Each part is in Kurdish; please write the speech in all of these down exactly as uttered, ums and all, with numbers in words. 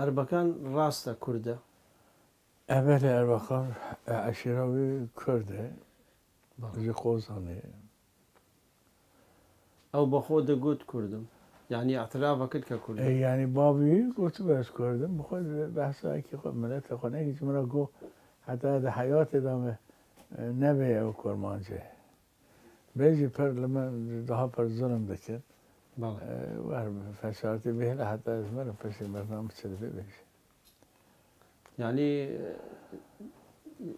Erbekan rast e Kurd e? Ev belê Erbekan, e, eşîra wî Kurd e. Bale. Ji Qozanê. Ew bi xwe digot Kurd im. Yanî îtiraf kir ke Kurd e. E, yanî bavî gotibe ez Kurd im. Bi xwe behsa yekî xwe, mileta xwe nekî ji min re got, heta di heyatê de me, e, nebêye ew kurmanc e. Bê jî pir li min daha pir zulm dikir. Bale. E, wer feşartî bihêle heta ez merim piştî bername çi dibê bêje. Yanî,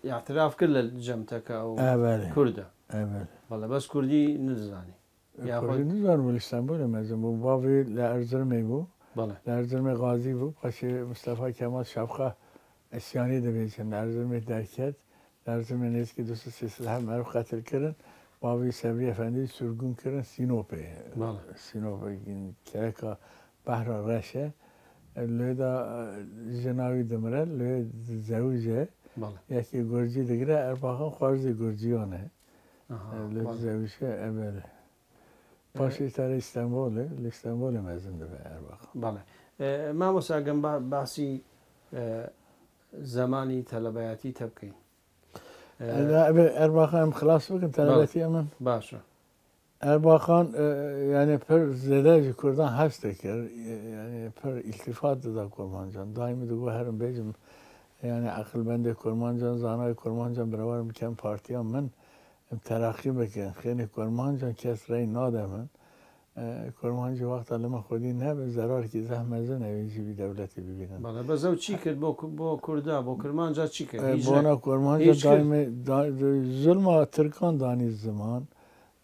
e, îtiraf kir li cem te ke ew E, belê. Kurd e. E, belê. Bale, bes Kurdî nizanî. E, Yaxud Kurdî nizanim, li Stenbolê mezin bû. Bavê li Erzirmê bû. Bale. Li Erzirmê gazî bû. Paşê Mistefa Kemal Şapka Esyanî dibêjin. Li Erzirmê derket. Li Erzirmê nêzîkî du sed sê sed heb meriv qetil kirin. Bavê Sebrî Efendî surgûn kirin Sînopê. Bale. Sînopê kereka Behra Reş e. Lê de, e, jina wî dimire, lê dizewije. Bale. Yekê Gurcî digire, Erbakan xwarzê Gurciyan e. Aha, E, lê bale. dizewije, e, belê. Paşê serê Stenbolê, li Stenbolê mezin dibe Erbakan. Bale. E, mamosta, gem ba-, basî, e, zemanî telebeyatî te bikî. E, Ebe Erbakan em xilas bikin, Bale. telebetiya min. Baş e. Erbakan, e, yani pir zêde ji Kurdan hez dikir, e, yani pir îltifat dida kurmancan. Daîmî digot herin bêjim, yani aqilbendê kurmancan, zanayê kurmancan, birawer bikin partiya min, em teraqî bikin. Xênê kurmancan kes rey nade min. E, kurmancî wexta li me xwedî nebe, zerarkî zeh mezin e, wî jî vî dewletê bibînin. Bale, bes ew çi kir bo ku-, bo Kurda, bo Kurmanca çi kir? E, Hîç ne-, bona kurmanca hîç kir. Daîmê, da-, zulma Tirkan danî ziman,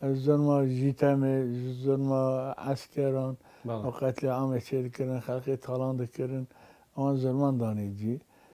e, zulma Jîtemê, zulma eskeran, Bale. û qetlîamê çê dikirin, xelkê talan dikirin, wan zulman danî cî.